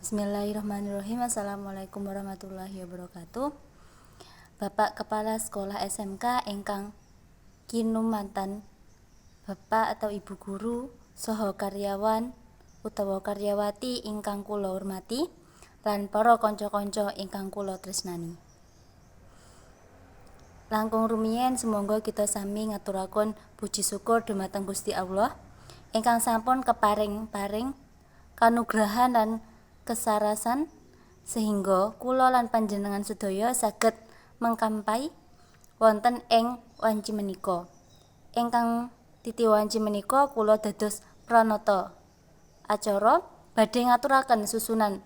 Bismillahirrahmanirrahim. Assalamualaikum warahmatullahi wabarakatuh. Bapak Kepala Sekolah SMK ingkang kinumatan, Bapak atau Ibu guru saha karyawan utawa karyawati ingkang kula hormati lan para kanca-kanca ingkang kula tresnani. Langkung rumiyin sumangga kita sami ngaturaken puji syukur dumateng Gusti Allah ingkang sampun keparing-paring kanugrahan lan kesarasan sehingga kula lan panjenengan sedaya saged mengkampai wonten ing wanci menika. Ingkang titi wanci menika kula dados pranata acara badhe ngaturaken susunan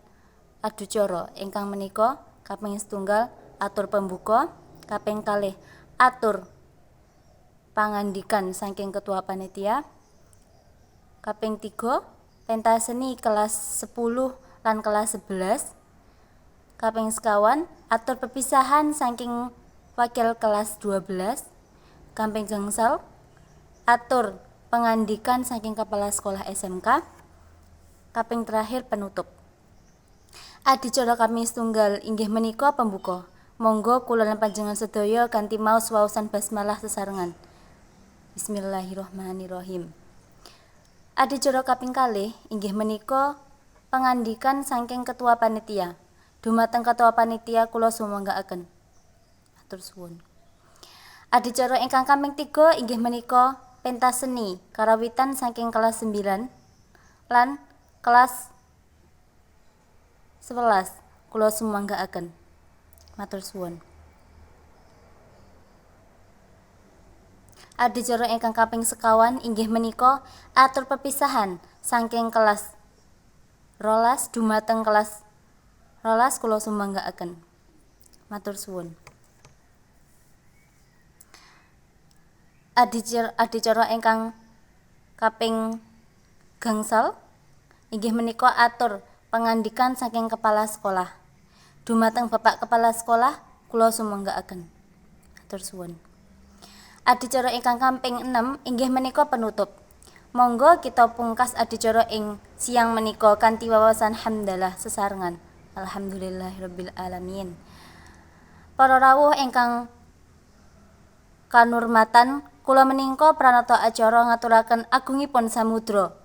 adicara ingkang menika kaping setunggal atur pembuka, kaping kalih atur pangandikan saking ketua panitia, kaping 3 pentas seni kelas 10 lan kelas 11, kaping sekawan atur pepisahan saking wakil kelas 12, kaping gangsal atur pengandikan saking kepala sekolah SMK, kaping terakhir penutup. Adicara kaping setunggal inggih menika pembuka. Monggo kula lan panjenengan sedaya kanthi maos waosan basmalah sesarengan. Bismillahirrahmanirrahim. Adicara kaping kalih inggih menika pangandikan saking ketua panitia. Dumateng ketua panitia kula sumanggaaken. Matur suwun. Adicara ingkang kaping 3 inggih menika pentas seni karawitan saking kelas 9 lan kelas 11 kula sumanggaaken. Matur suwun. Adicara ingkang kaping sekawan inggih menika atur pepisahan saking kelas 12 dumateng kelas 12 kula sumanggaaken. Matur suwun. Adicara ingkang kaping gangsal inggih menika atur pangandikan saking kepala sekolah. Dumateng Bapak Kepala Sekolah kula sumanggaaken. Matur suwun. Adicara ingkang kaping 6 inggih menika penutup. Monggo kita pungkas adicara ing siang menika kanthi wawasan hamdalah sesarengan. Alhamdulillahirabbil alamin. Para rawuh ingkang kanurmatan, kula menika pranata acara ngaturaken agungipun samudra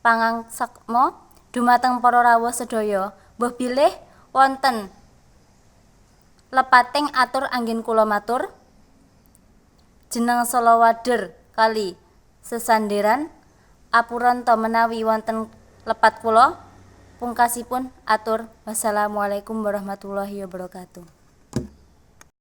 pangaksama dumateng para rawuh sedaya, mbuh bilih wonten lepating atur anggen kula matur. Jeneng salawader kali sesanderan apuranta menawi wonten lepat kula. Pungkasipun atur wassalamualaikum warahmatullahi wabarakatuh.